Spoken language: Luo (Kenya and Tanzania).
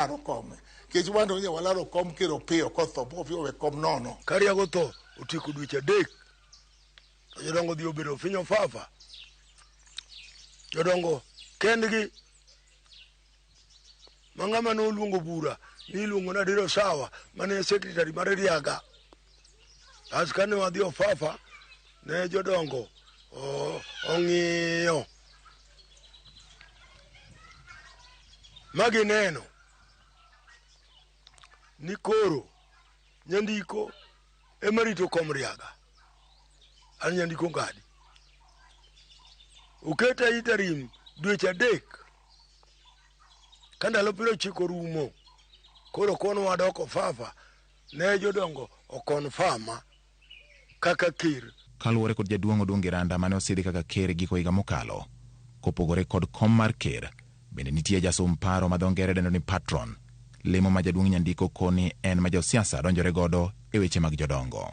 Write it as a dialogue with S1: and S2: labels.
S1: Laro kome. Kech wan to walaro kom Ker Opiyo kotho, pok Opiyo owe kom nono.
S2: Ka Riago otho otieko dweche adek to jodongo odhi obedo finyo fafa. Jodongo kendgi ma ng'ama ne oluongo bura ni iluongo ni Adero Sawa mane secretary mar Riaga. As kane wadhi Ofafa ne jodongo ong'iyo ma gineno ni koro nyandiko ema rito kom Riaga. An nyandiko Ngadi. Oketa interim dweche adek. Ka ndalo 90 rumo, koro kono wadok Ofafa, ne jodongo okonfama kaka ker.
S3: Kaluwore kod jaduong' Odungi Randa mane osidhi kaka ker e giko higa mokalo, kopogore kod kom mar ker, bende nitie jasum paro ma dho ngere dendo ni patron, lemo ma jaduong' Nyandiko koni en ma josiasa donjore godo e weche mag jodongo.